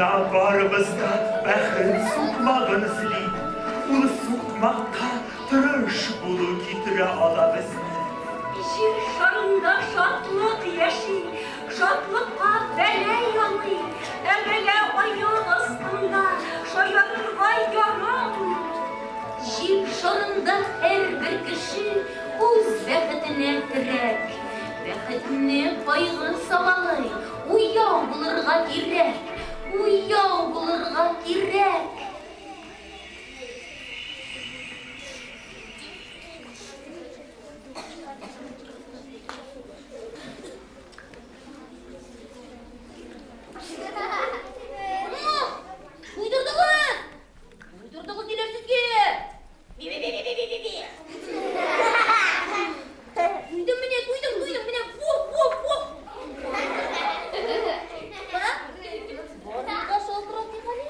Анда барыбыз да бәхет сукмагын эзли. Ул сукмакка тырыш булу китерә ала безне. Җир шарында шатлык яши, шатлыкка бәла яный, ә бәла аяк астында, шаярырга ярамый. Җир шарында һәрбер кеше үз бәхетенә терәк. Бәхетне кайгы сабалый, уяу булырга кирәк, уяу булырга кирәк. Туйдырдыгыз! Туйдырдыгыз диләр сезгә! Би-би-би-би-би-би-би! Туйдым менә, туйдым, туйдым, менә, во, во, во! Барыга шалтыратыйк әле.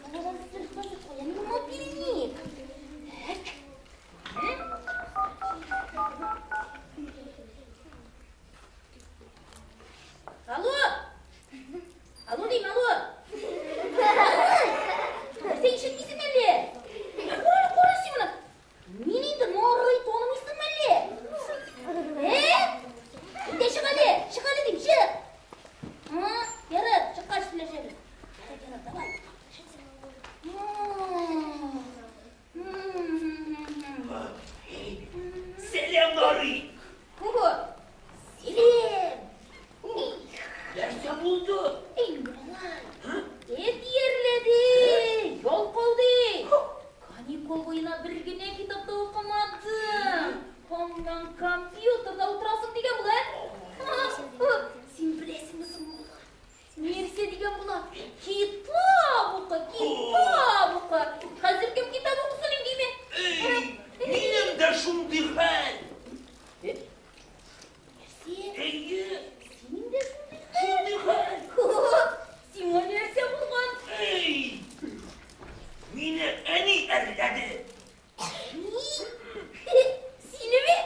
Хәзер, хәзер, кая минем мобильник? Так. Алло! Алло дим, алло! Нәрсә ишетмисең әллә? Кара, кара син моны! Мин инде Нарый танымыйсың әллә? Ә? Әйдә чык әле, чык әле дим, чык! А, ярар, чыккач сөйләшәбез. Ярар, ярар, давай. Сәлам, Нарый! Сәлам! Нәрсә булды? Эй, малай, эт иярләде, ялкауды. Каникул буена бер генә китап та укымадым. Һаман компьютерда утырасың дигән була, ә? Син беләсеңме соң, малай? Нәрсә дигән була? Китап укы, китап укы. Хәзер кем китап укысын инде? Эй, минем дә шундый хәл. Нәрсә? Әйе, Синең дә шундый хәл? шундый хәл. Сиңа нәрсә булган? Эй, мине әни әрләде. Ни? Синеме?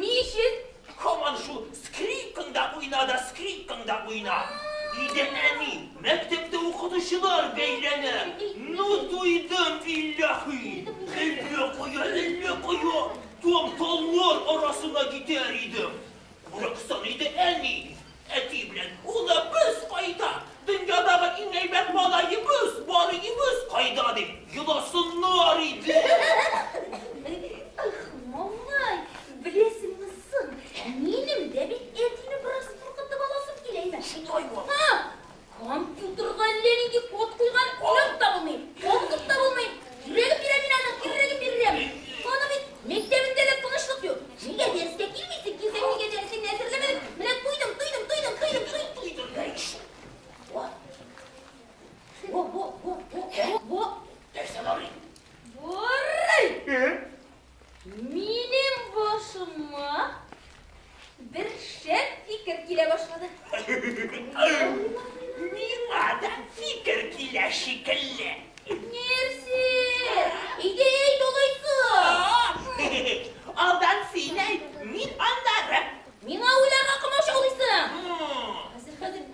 Ни өчен? Һаман шул скрипкаңда уйна да скрипкаңда уйна. Өйдә әни, мәктәптә укытучылар бәйләнә. Ну туйдым, билләһи. Әллә кая, әллә кая. Там таллар арасына китәр идем. Курыксын иде әни. Әти белән улыбыз кайда? Дөньядагы иң әйбәт малаебыз, барыебыз кайда дип еласыннар иде. Ах, малай, беләсеңме соң, минем дә бит әтине бераз куркытып аласым килә иде. Шулаймы? Ха! Компьютерга әллә нинди код куйган, уйлап та булмый, кабызып та булмый. Кирәген бирәм мин аның, кирәген бирәм. Аны бит мәктәбендә дә тынычлык юк. Нигә дәрескә килмисең? Килсәң, нигә дәресеңне әзерләмәдең? Менә туйдым, туйдым, туйдым, туйдым, туйдым. Туйдым, әй, шул. Во! Во, во, во, во, во, во. Нәрсә, Нарый? Бурый! Минем башыма бер шәп фикер килә башлады. Миңа да фикер килә шикелле. Нәрсә? Әйдә, әйт алайса. Алдан син әйт, мин аннары. Миңа уйларга комачаулыйсың. Хәзер, хәзер.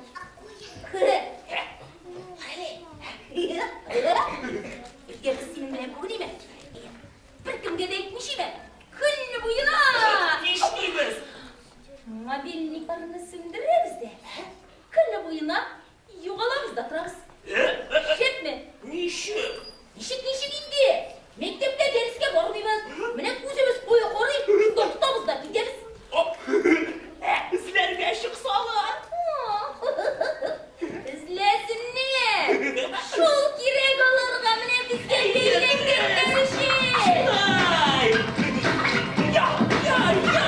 Иртәгә без синең белән бүген име? Беркемгә дә әйтмичә. Көне буена. Нишлибез? Мобильникларны сүндерәбез дә. Көне буена югалабыз да торабыз. Шәпме? Ничек? Ничек, ничек инде? Мәктәптә дәрескә бармыйбыз. Менә үзебез куя карый, шунда тотабыз да китәбез. Оп! Эзләргә чыксалар. Эзләсеннәр! Шул кирәк аларга, менә безгә бәйләнгәннәр өчен. Ай! Я, я, я!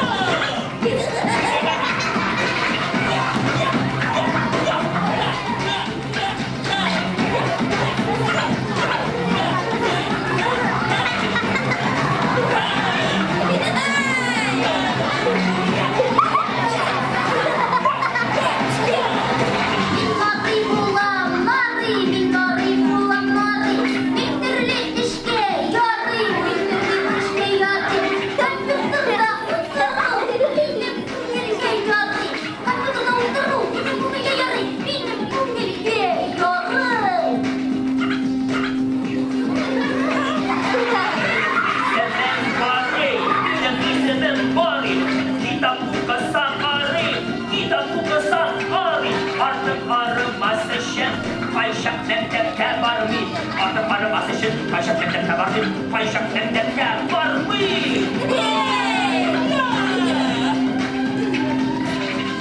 Кайчак мәктәпкә бармый.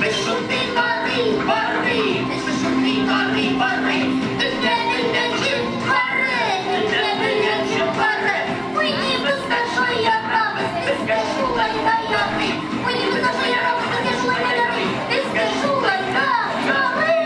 Без шундый барый, барый, без шундый барый, барый, төнлә-төнлә җоклары, төнлә-төнлә җоклары. Уйныйбыз да шаярабыз, безгә шулай да ярый. Уйныйбыз да шаярабыз, безгә шулай да ярый. Безгә шулай да ярый.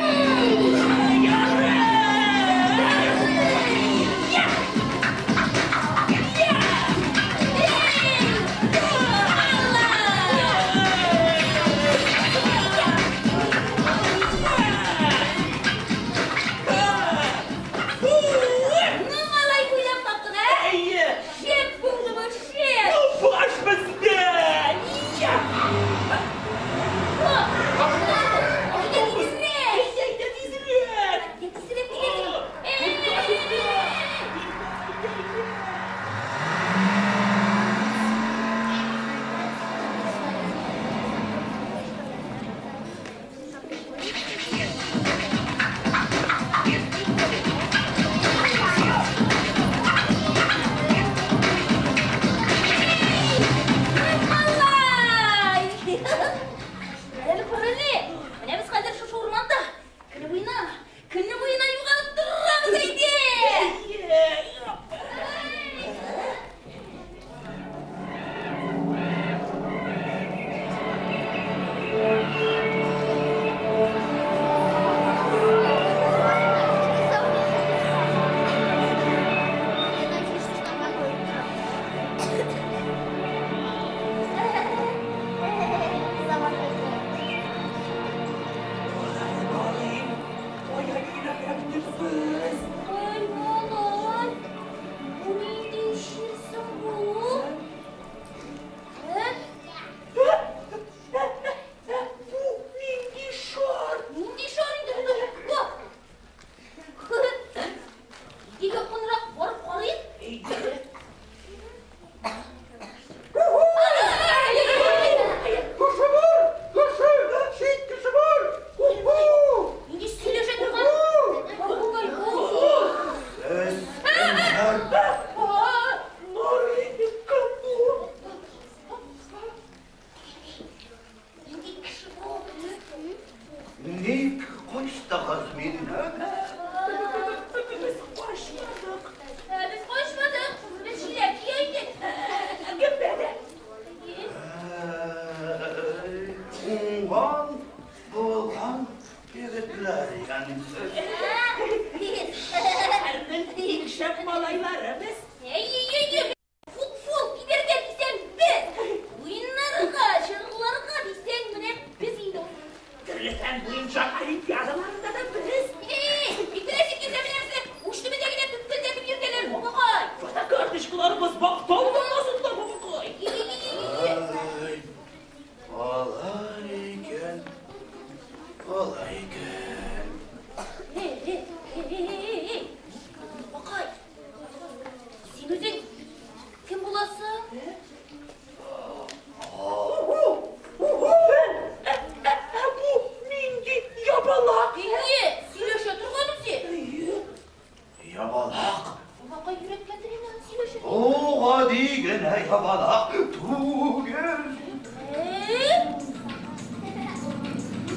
Ну, малай, уйлап таптың, ә? Әйе. Шәп булды бу, шәп! Ну, баш бездә! Я! Әйдә тизрәк! Әйдә тизрәк! Әйдә тизрәк, тизрәк! Эй! Малай! Әле күрәле. Менә без хәзер шушы урманда көне буена, көне буена югалып торабыз инде. Без. Ай, малай. Бу нинди чир соң бу? Ә? Бу нинди шар? Нинди шар инде бу? Бу. Әйдә якынрак барып карыйк. Әйдә. Кеше бар! Кеше! Чит кеше бар! Уху! Нинди сөйләшә торган попугай бу? Сез кемнәр? Нарый кем бу? Нинди кеше бу? Ник качтыгыз миннән? Без качмадык. Без качмадык. Без җиләк җыя идек. Гөмбә дә. Уңган, булган егетләр икәнсез. Шәһәрнең иң шәп малайлары без. Әй, әй, әй, футбол тибәргә дисәң без. Уеннарга, чыгуларга дисәң менә без инде. Төрле фән буенча олимпиадаларында да без. Эй, бик беләсең килсә менә безне уч төбендә генә төпкелдәтеп йөртәләр, бабакай. Фотокарточкаларыбыз мактау дөньясында, бабакай. Ай, алай икән, алай икән. Эй, эй, эй, эй, эй, бабакай. Син үзең кем буласың? Бу нинди ябалак? Әйе, сөйләшә торган үзе. Әйе. Ябалак. Бабакай өйрәткәндер инде аны сөйләшергә. Бу гади генә ябалак түгел. Э?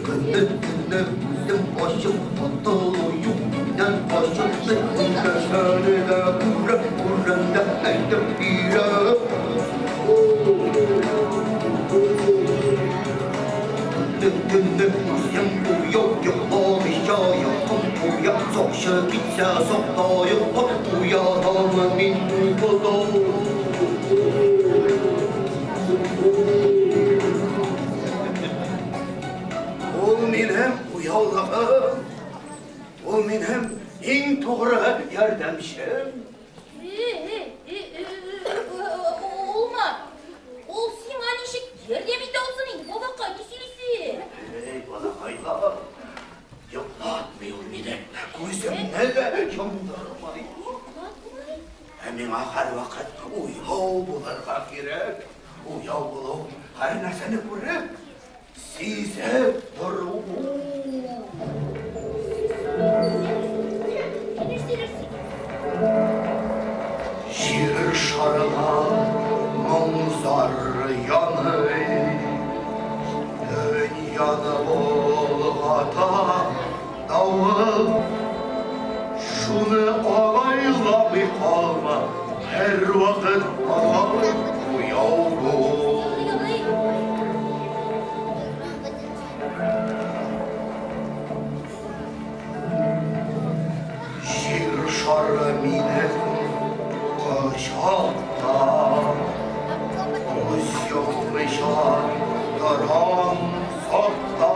Көне-төне үзем ачып, татылу миннән качып, Сөйләшәне дә күрәм, күрәм дә әйтеп бирәм. Көне-төне үзем уяу, йокламыйча якын куя, сакчы китсә сакта йоклап, уятамын мин йокыда. Ул минем уяулыгым, ул минем иң тугры ярдәмчем. Э, э, э, Улма. Ул сиңа ничек ярдәм итә алсын инде, бабакай, ни сөйлисең? Эй, балакайлар, йоклатмый ул мине, күземне дә йомдырмый. Йоклатмый? Ә миңа һәрвакыт уяу булырга кирәк. Уяу булу, һәр нәрсәне күреп, сизеп тору. Нәрсәләр син? Җир шары. Дөньяны болгата давыл. Шуны абайламый калма, һәрвакыт уяу бул. Җир шары минем кочакта, күз йоммыйча торам сакта.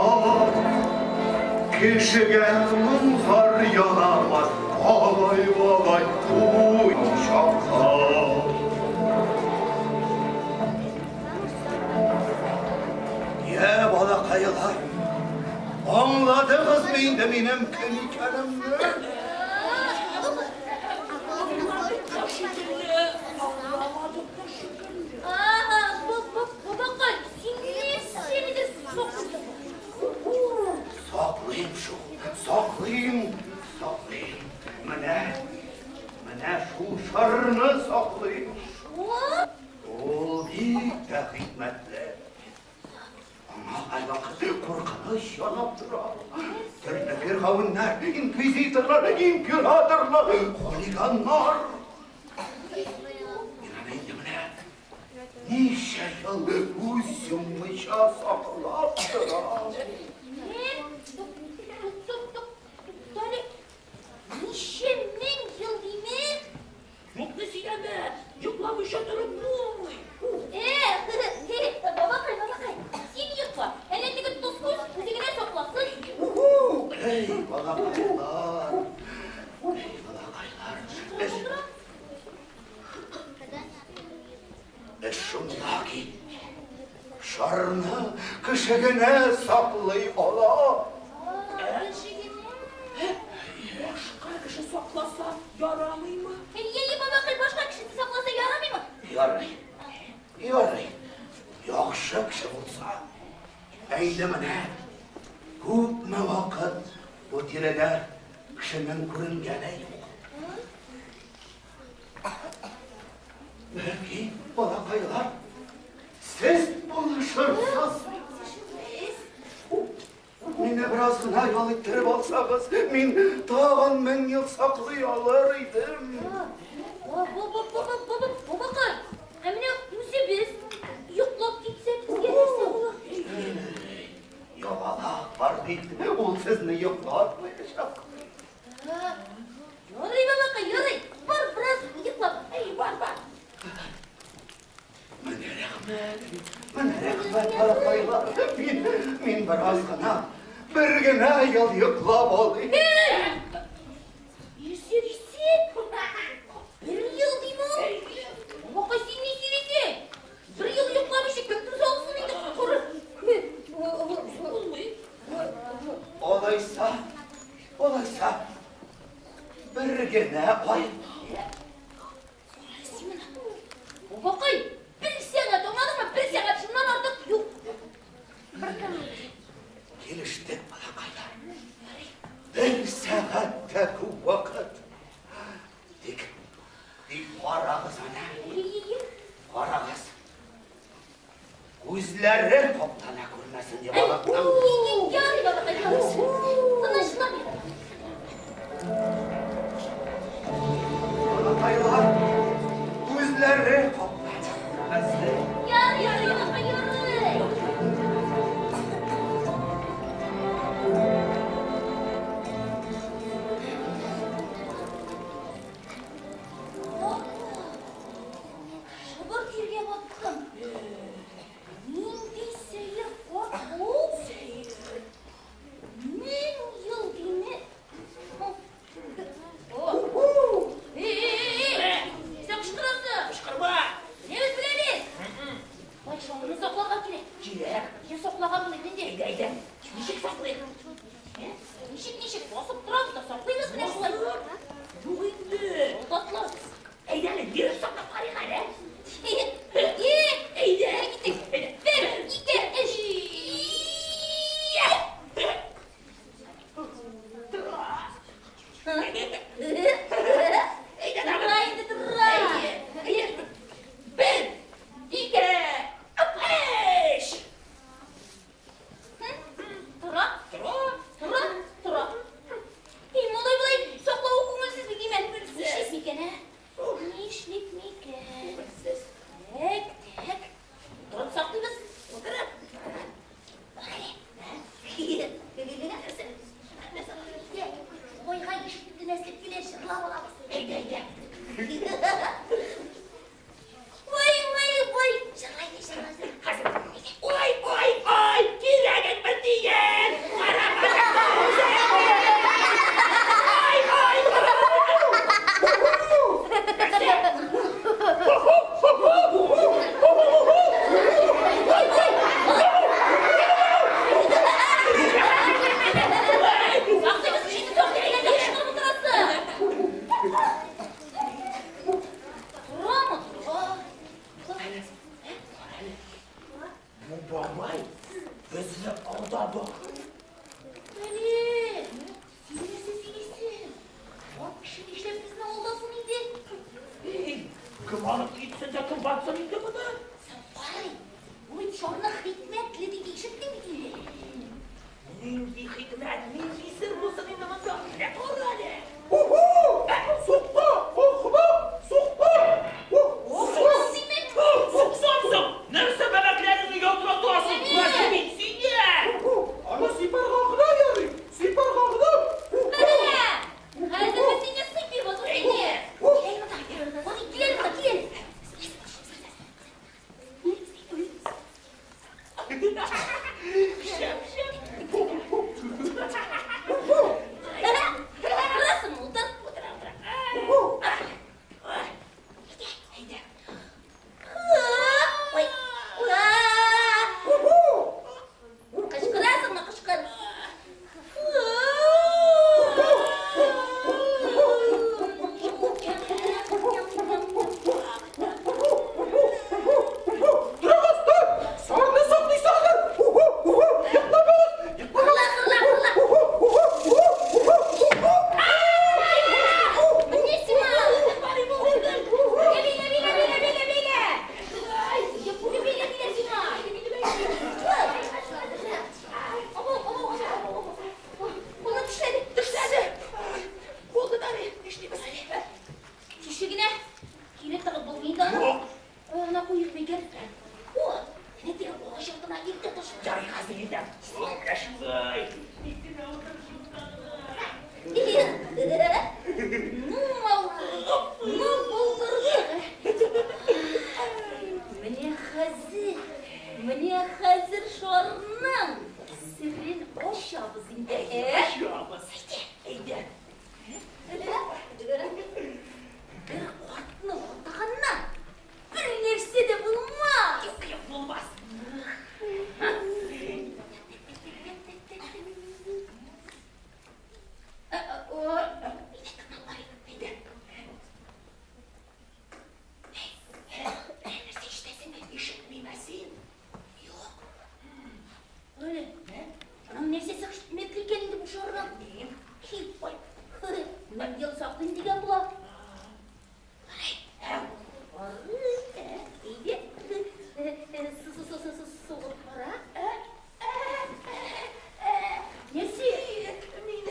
Кешегә моң-зар янамас, алай-алай уяу чакта. Йә, балакайлар, аңладыгызмы инде минем кем икәнемне? Бабакай, син нәрсәнедер саклыйсың? Саклыйм шул, саклыйм, саклыйм. Менә шул шарны саклыйм. Ул бик тә хикмәтле. Аңа һәрвакыт куркыныч янап тора. Төрле фиргавеннәр, инквизиторлар, императорлар, хулиганнар. Мин аны инде менә ничә ел күз йоммыйча саклап торам. Туктале, ничә мең ел диме? Юкны сөйләмә, йокламыйча торып булмый. Бабакай, бабакай, син йокла. Әнә теге тоз-күз үзе генә сакласын. Эй, балакайлар, эй, балакайлар. Эш шунда ки, шарны кеше генә саклый ала. Кеше генә? Башка кеше сакласа ярамыймы? Әйе, бабакай, башка кеше сакласа ярамыймы? Ярый, ярый. Яхшы кеше булса. Әйдә менә, күпме вакыт бу тирәдә кешенең күренгәне юк. Бәлки, балакайлар, сез булышырсыз. Мине бераз гына ял иттереп алсагыз, мин тагын 1000 ел саклый алыр идем. Бабакай, ә менә үзебез йоклап китсәк, безгә нәрсә була? Ябалак бар бит, ул сезне йоклатмаячак. Ярый, бабакай, ярый. Бар, бераз йоклап. Әй, бар, бар. Менә рәхмәт, менә рәхмәт, балакайлар. Мин бераз гына, бер генә ел йоклап алыйм. Исер, исер. Бер ел диме ул? Бабакай, син ни сөйлисең? Бер ел йокламыйча кем түзә алсын инде? Коры. Булмый. Алайса, алайса, бер генә ай. Син менә. Бабакай, бер сәгать, аңладыңмы? Бер сәгать, шуннан артык юк. Килештек, балакайлар. Бер сәгать тә күп вакыт. Тик карагыз әнә. Карагыз. Күзләре каплана күрмәсен ябалакның. Ярый, бабакай, ярый. Тынычлан. Балакайлар, күзләре каплана күрмәсен. Ярый, ярый, бабакай, ярый. Шыбыр тиргә баттым. Нинди сәер карт бу? 1000 ел диме? Эй, син кычкырасың. Кычкырма. Беләбез, беләбез. Бай, шарны сакларга кирәк. Кирәк. Я саклаган булыйм инде. Әйдә, әйдә. Ничек саклыйк? Ничек, ничек? Басып торабыз да саклыйбыз менә шулай. Юк инде. Солдатлар. Әйдә әле, биреп саклап карыйк әле. Әйдә. Киттек. 1, 2, 3. Әйдә, Тора инде, тора. 1, 2, 3. Безне алдады. Әле, син нәрсә сөйлисең? Карт кеше нишләп безне алдасын инде? Эй, кем алып китсен дә кем батсын инде моны? Син карый, бу бит шарны хикмәтле дип ишеттең бит инде. Нинди хикмәт, нинди сер булсын инде монда? Менә кара әле. Уху! Сукма! Ахмак! Сукма! Димәк, Суксамсың! Нәрсә бәбәкләреңне ялтыратасың? Әни! Мин сине! Аны сыйпарга гына ярый! Сыйпарга гына! Менә! Хәзер без сине сыйпыйбыз, үзеңне. Кил монда, кил монда, кил. Шәп, шәп! Утырасың, утыр. Утыра, утыра. Әйдә, әйдә. Ой, ура! Кычкырасыңмы, кычкыр? Торыгыз, тор! Сарны саклыйсыңдыр! Уху! Уху! Йокламагыз! Хырла, хырла, хырла. Уху! Уху! Уху! Уху! Менә сиңа. Бәйлә, бәйлә, бәйлә, бәйлә, бәйлә. Бәйлә, бәйлә сиңа. Абау, абау, абау, абау. Кулы тешләде. Тешләде! Булды да ни, нишлибез? Тишегенә кире тыгып булмый инде аны. Юк. Ана куйыйк микән? О, әнә теге агач артына илтә ташла. Ярый, хәзер илтәм. Менә шулай. Ник кенә утыр шунда гына. Ну, малай, ну булдырды. Менә хәзер, менә хәзер шарның серен ачабыз инде. Ә? Ачабыз. Әйдә. Бер картны атаганнан бер нәрсә дә булмас. Юк, юк, булмас. Әйдә. Нәрсә ишетәсеңме? Ишетмим, ә син? Юк. Әле, аның нәрсәсе хикмәтле икән инде бу шарның? Ой, мең ел саклыйм дигән була. Әйдә. Сугып кара. Нәрсә? Мин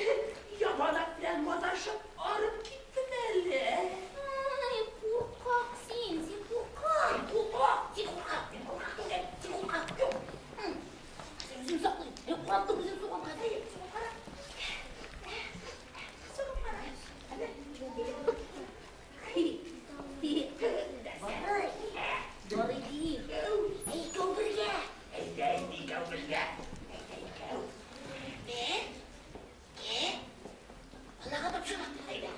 ябалак белән маташып арып киттем әле. Ай, куркак син, син куркак. Куркак. Син куркак. Мин куркак түгел. Син куркак. Юк. Хәзер үзем саклыйм. Мин куркактым, үзем сугам хәзер. Сугып кара. Сугып кара. Барый. Барый дип. Икәү бергә. Әйдә, инде икәү бергә. Әйдә, икәү. Бер, ике. Аллага тапшырам. Әйдә.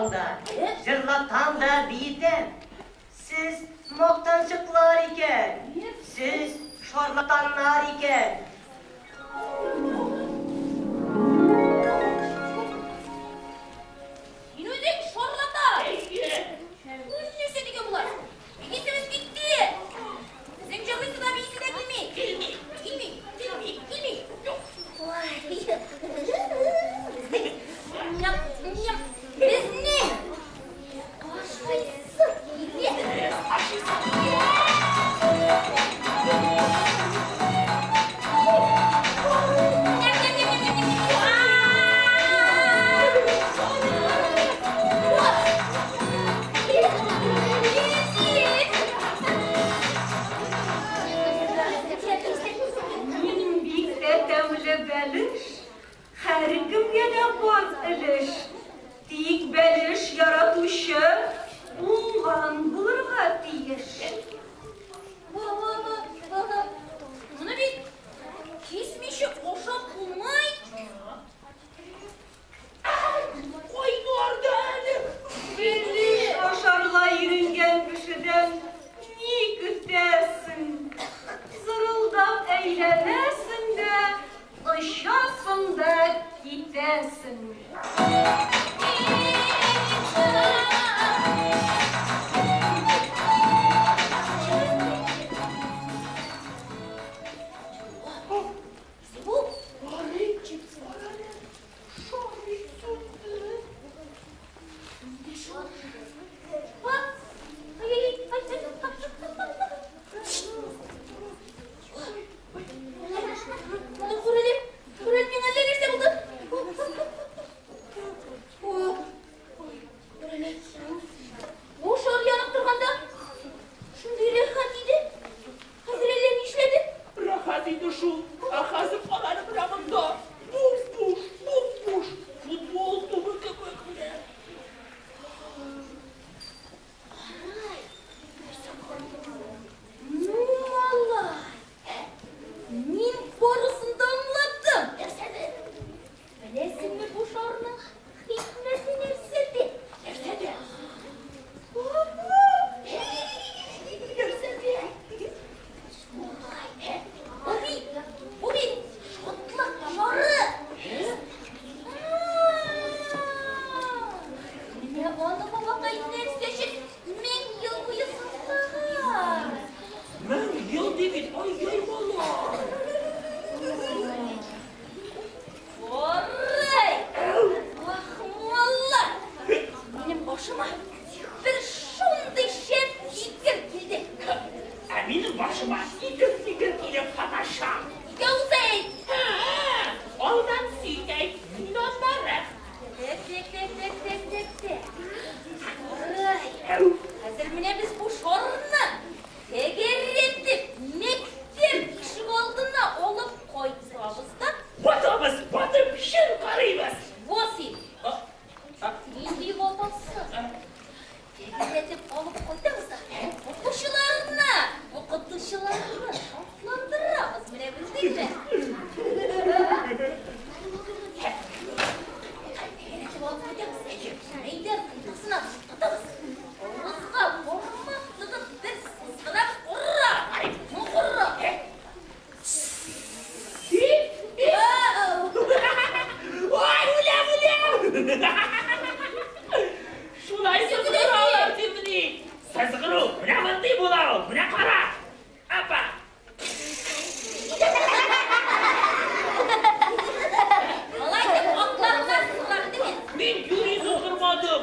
Укытам да, җырлатам да, биетәм. Сез мактанчыклар икән, сез шарлатаннар икән. Син үзең шарлатан! Нәрсә дигән болар? Исебез китте! Безнең җырлыйсы да, биисе дә килми. Килми. Килми, килми, килми. Безнең, безнең ашыйсы килә. Ашыйсы килә. Мин бик тә тәмле бәлеш, һәркемгә дә бар өлеш. Тик бәлеш яратучы уңган булырга тиеш. Моны бит кисмичә ашап булмый. Кайнар да әле. Бәлеш ашарга йөренгән кешедән ни көтәсең? Зырылдап әйләнәсең дә, очасың да китәсең. Бу Барый, бар әле. Шар сүнде. Bak. Ay ay ay ay. Моны күрелеп, күрелеп миңа әллә нәрсә булды. Күрелеп. Бу шар янып торганда шундый рәхәт иде. Хәзер әллә нишләде? Рәхәт иде шул. Ә хәзер карале менә монда. Буп-буш, буп-буш. Футбол тубы кебек менә. Ну, малай. Мин барысын да аңладым. Нәрсәне? Беләсеңме бу шарның хикмәте нәрсәдә? Нәрсәдә? Нәрсәдә? Бу бит, бу бит шатлык шары. Менә аны бабакай нәрсә өчен 1000 ел буе саклаган. 1000 ел ди бит. Ай-яй, малай. Карый! Ахмаллар! Минем башыма бер шундый шәп фикер килде. Ә минем башыма ике фикер килеп саташа. Икәү әйт. Алдан син әйт, мин аннары. Так, так, так, так, так, так, так. Карый! Хәзер менә без бу шарны тәгәрәтеп мәктәп ишегалдына алып кайтабыз да. Ватабыз, ватып чын карыйбыз. Васил, нинди ватасы? Тәгәрәтеп алып кайтабыз да укучыларны, укытучыларны шатландырабыз. Менә белдеңме? Тәгәрәтеп алып кайтабыз. Мәйдан уртасына туктатабыз. Авызга бармак тыгып бер сызгырабыз. Ура! Ура! Ой, үләм, үләм. Шулай сызгыралар димени. Сызгыру, менә мондый була ул. Менә кара. Апа. Алай дип атларга сызгыра белдеңме? Мин юри сызгырмадым.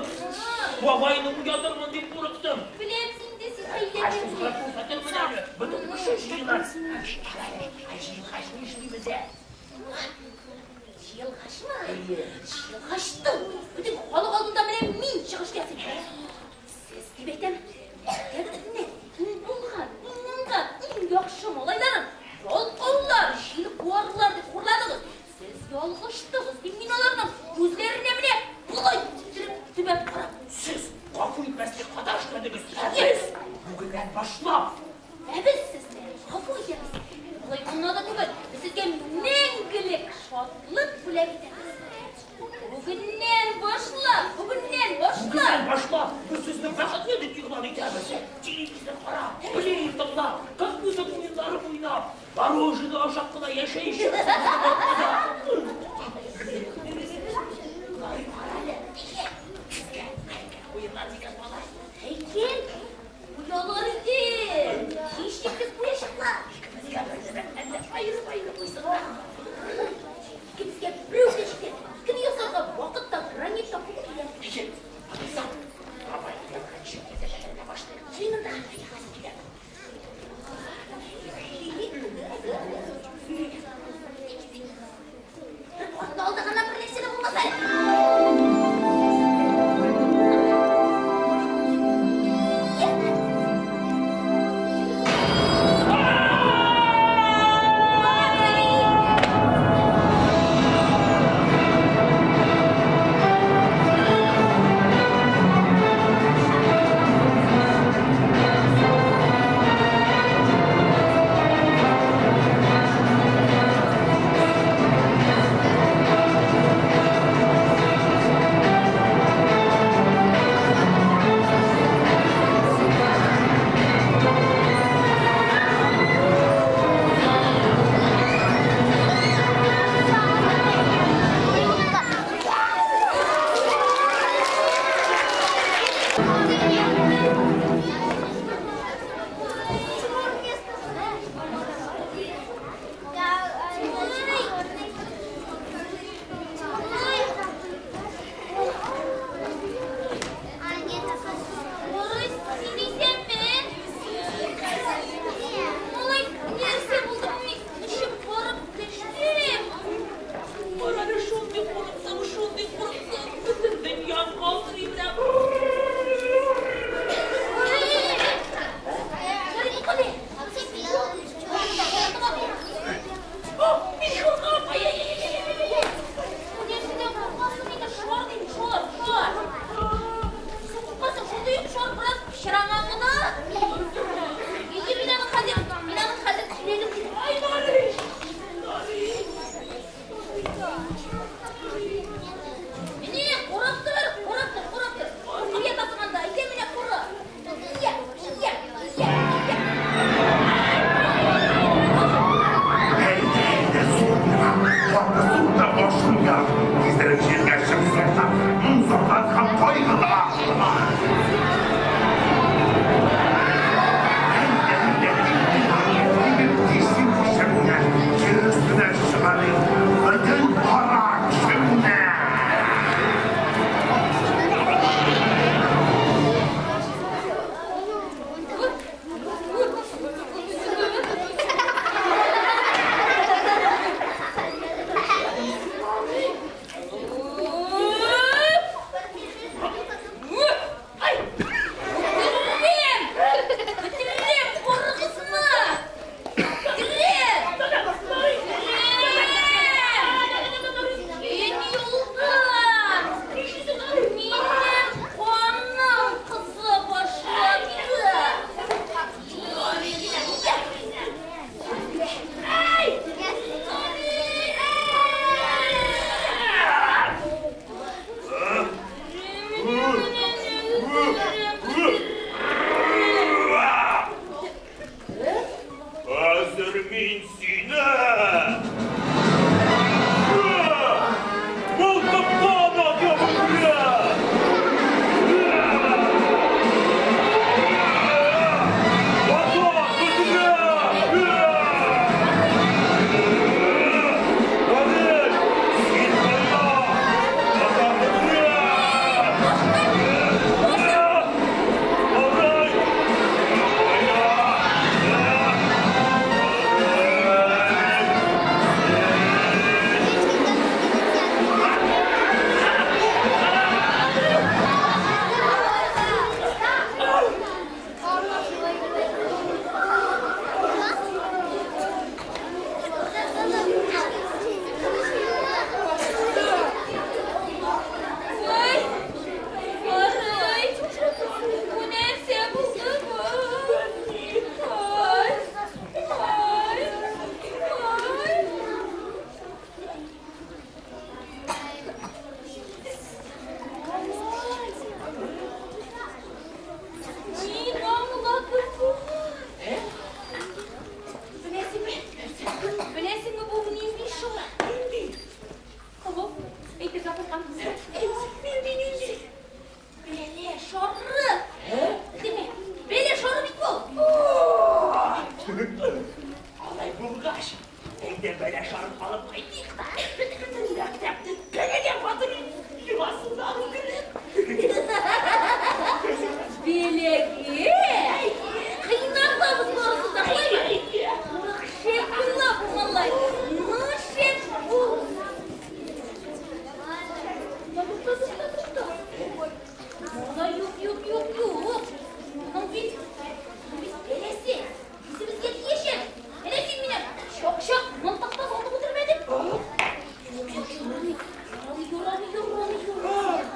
Бабайны уятырмын дип курыктым. Беләм инде син Ай, хәйләкәр. сызгырып күрсәтермен әле. Бөтен кеше җыелыр. Ай, җыелгач нишлибез, ә? Җыелгачмы? Җыелгачтын. Бөтен халык алдында менә мин чыгыш ясыйм. Сез дип әйтәм, мәктәпнең иң булган, иң уңган, иң яхшы малайларын ялкаулар, җилкуарлар дип хурладыгыз. Сез ялгыштыгыз дип мин аларның күзләренә менә болай иттереп төбәп карап. Сез гафу итмәслек хата эшләдегез. Ә без бүгеннән башлап Ә без сезне гафу итәбез. Болай гына да түгел, без сезгә мәңгелек шатлык бүләк итәбез. Бүгеннән башлап, бүгеннән башлап. Үзебезне бәхетле дип игълан итәбез. Телевизор карап, плеер тыңлап, компьютер уеннары уйнап, мороженое ашап кына яшәячәкбез. Уеннар дигән малай. Һәйкәл куялар иде. Һичшиксез куячаклар. Икебезгә бер әллә аерым-аерым куйсыннар. Икебезгә берәү дә җитә. Икене ясарга вакыт та, гранит та күп кирәк. Әйе, алайса, бабай уянганчы әзерләнергә башлыйк. Җыенында. Килә. Тотыйк та. Бөтен мәктәпне бәлагә батырыйк. Еласыннар үкереп. Бәлагә? Кыйнарбыз барысын да, шулаймы? Ох, шәп була бу, малай. Ну, шәп бу. Тукта, тукта, тукта. Малай, юк, юк, юк, юк. Моның бит, моның бит бәласе. Үзебезгә тиешәк. Әнә син мине чак-чак мылтыктан атып үтермәдең. Юк, юк, ярамый. Ярамый, ярамый, ярамый, ярамый.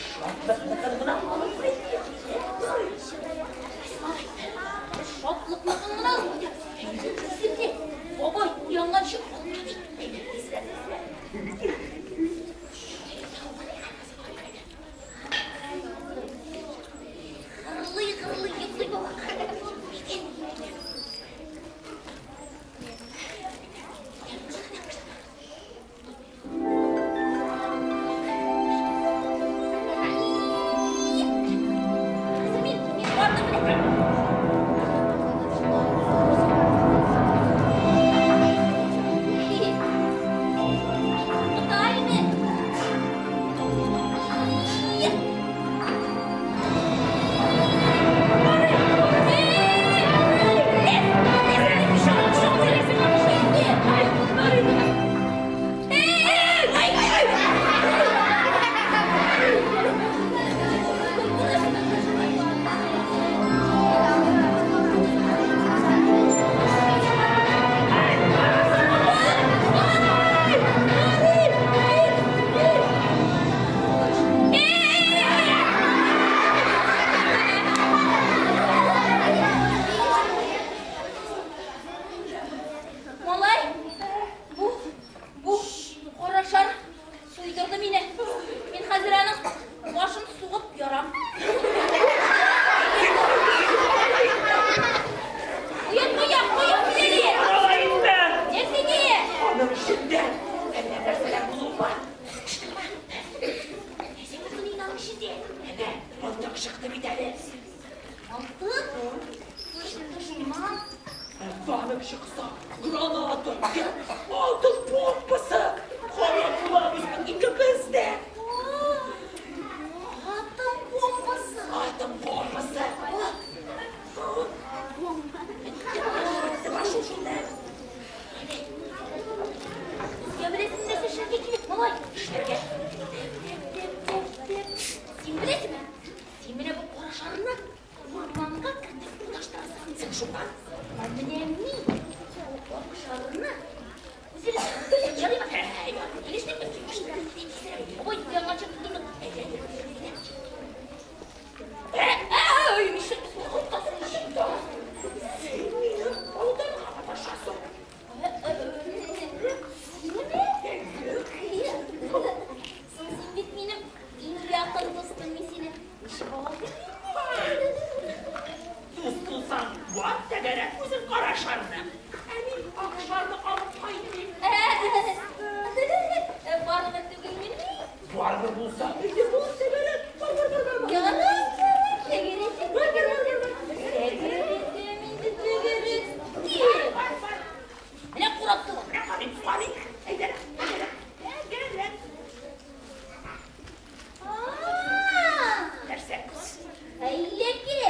Шатлыкныкын гына алып кайтыйк. Шатлыкныкын гына алып кайтыйк. Исемдә, бабай уянганчы алып китик. Әйдә, тизрәк, тизрәк. Гырлый-гырлый йоклый бала. Хәзер мин, мин бардым менә. Тотаймы? Малай, бу кара шар туйдырды мине. Мин хәзер аның башын сугып ярам. Уятма, уят мине! Алай итмә. Нәрсәгә? Аның эчендә әллә нәрсәләр булуы бар. Нәрсә булсын инде аның эчендә? Әнә, мылтык чыкты бит әле. Мылтык? Чыкты шуннан. Танк чыкса, граната, атом бомбасы. Харап булабыз икебез дә. Атом бомбасы. Атом бомбасы. Бетте башы шунда. Безгә беләсең нәрсә эшләргә кирәк, малай? Эшләргә. Тәп, тәп, тәп, тәп. Син беләсеңме? Син менә бу кара шарны урманга кертеп урнаштырасың. Син шуннан. Ә менә мин бу ак шарны үзебез ярыймы? Килештекме? Ой, уянганчы тотындык. Әйдә, әйдә, әйдә. Әй, нишләп куркытасың шунда? Син минем алдарга маташасың. Синеме? Соң син бит минем иң якын дустым, мин сине ничек алдым? Дус булсаң, ват тәгәрәт үзең кара шарны. Ә мин ак шарны алып кайтыйм. Барыбер түгелмени? Барыбер булса, әйдә ват тәгәрәт. Бар, бар, бар, бар, бар. Ярый, тәгәрәтеп, тәгәрәтем инде, тәгәрәтем. Бар, бар. Менә кураттылар. Менә карыйм, карыйм. Әйдә, әйдә. Тәгәрәт. Нәрсә? Хәйләкә!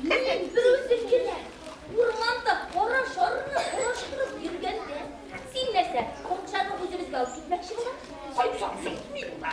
Мин бер үзем генә урманда кара шарны кораштырып йөргәндә, син нәрсә, ак шарны үзебезгә алып китмәкче буласың? Кайтсам соң, мин монда.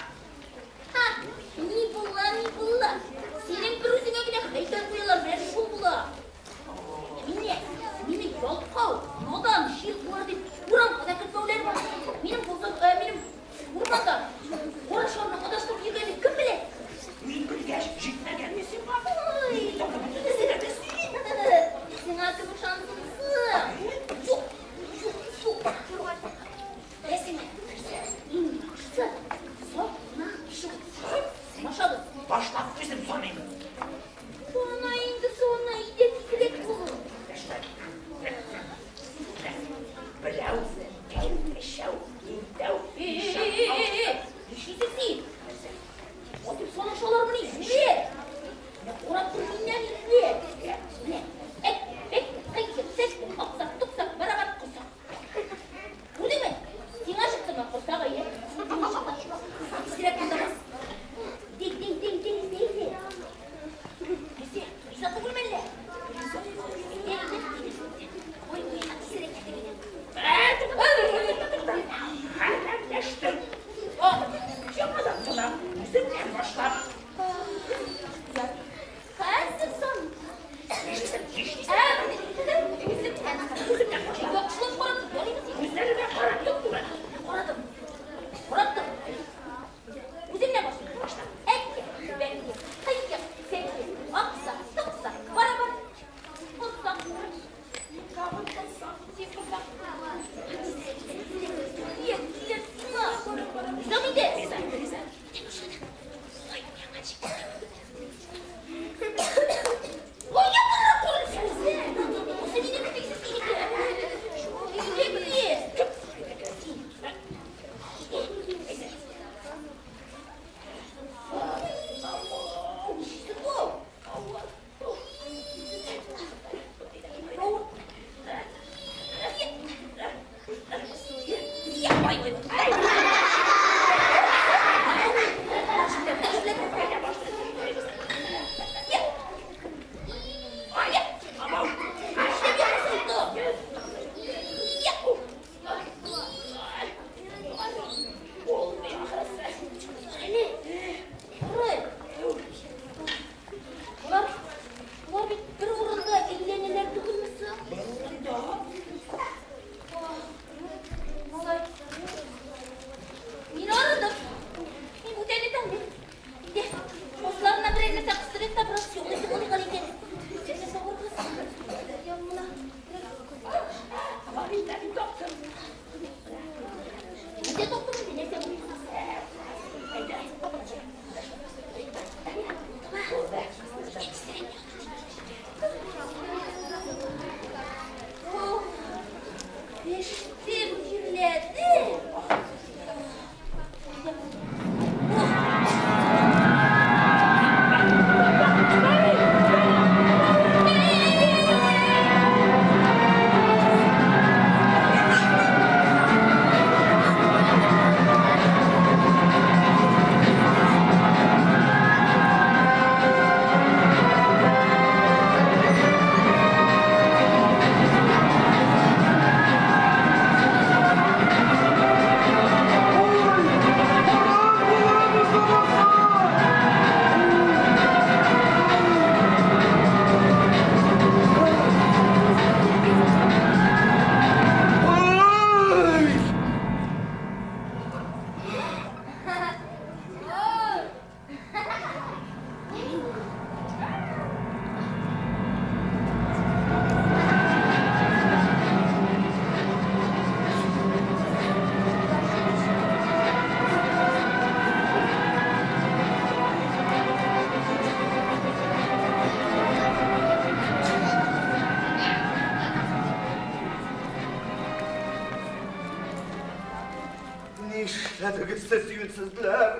Нишләдегез сез, юньсезләр?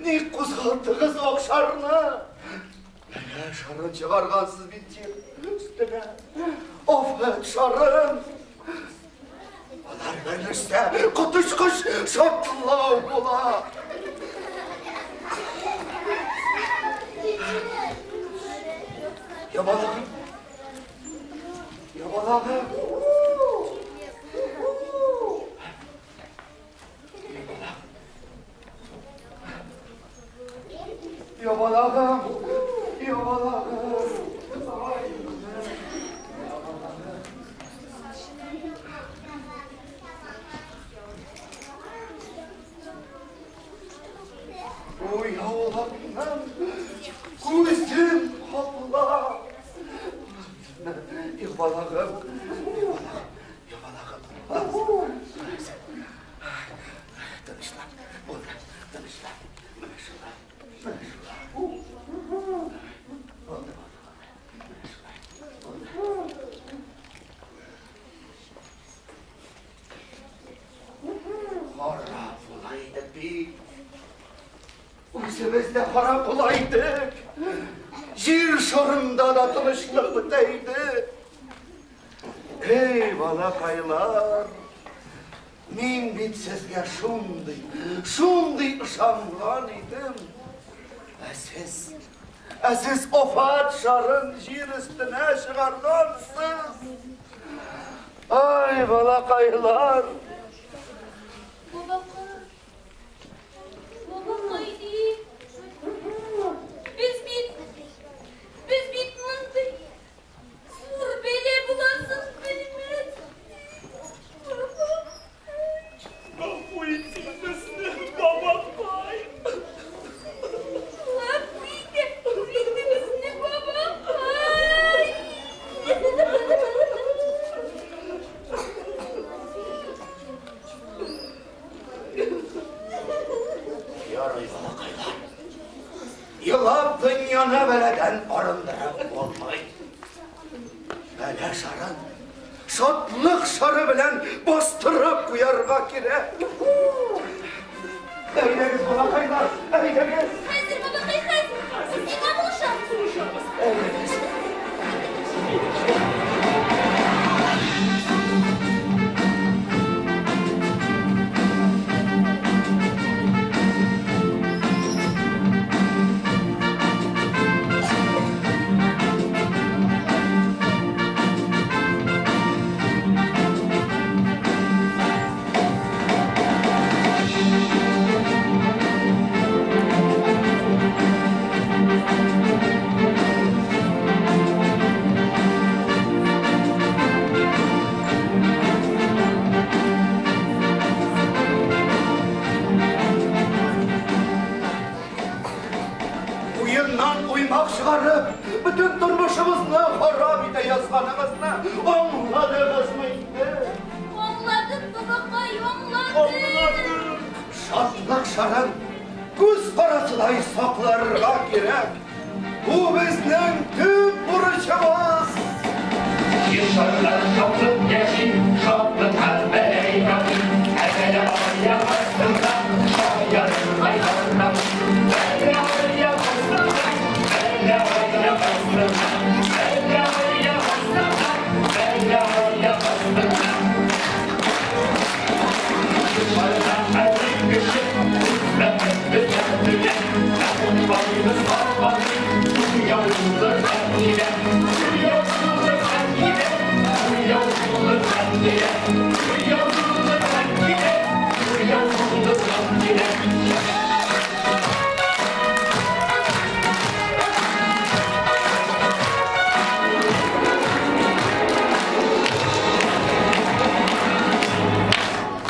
Ник кузгалттыгыз ак шарны? Бәла шарын чыгаргансыз бит җир өстенә. Афәт шарын! Алар бәрелешсә, коточкыч шартлау була. Ябалагым! Ябалагым! Ябалагым! Ябалагым! Ай, ябалагым! Уяулыкның күзен капла! Ябалагым! Ябалагым! Тынычлан, булды, тынычлан. Менә шулай. Менә шулай. Булды, булды, менә шулай. Булды. Харап була идек бит. Үзебез дә харап була идек. Җир шарында да тынычлык бетә иде. Эй, балакайлар! Мин бит сезгә шундый, шундый ышанган идем. Ә сез афәт шарын җир өстенә чыгаргансыз. Ай, балакайлар! Бабакай, бабакай ди. Без бит мондый зур бәла буласын белмәдек. Гафу ит син безне, бабакай. Гафу ит безне, бабакай. Ярый, балакайлар. Елап дөньяны бәладән арындырып булмый. Бәла шарын шатлык шары белән бастырып куярга кирәк. Әйдәгез, балакайлар, әйдәгез. Хәзер, бабакай, хәзер. Без сиңа булышабыз. Әйдәгез. булганыгызны аңладыгызмы инде? Аңладым, бабакай, аңладым. Шатлык шарын күз карасыдай сакларга кирәк. Бу безнең төп бурычыбыз. Шарлар шатлык яши, шатлык һәр бәләй. Әгәр аяк астында шаярыр айларда. Бәлә аяк астында, бәлә аяк астында, бәлә аяк астында, бәлә аяк астында. Шарлар һәр кеше үз бәхетле тәтелә. Ә унбайбыз барбаны, уяулы әтилә.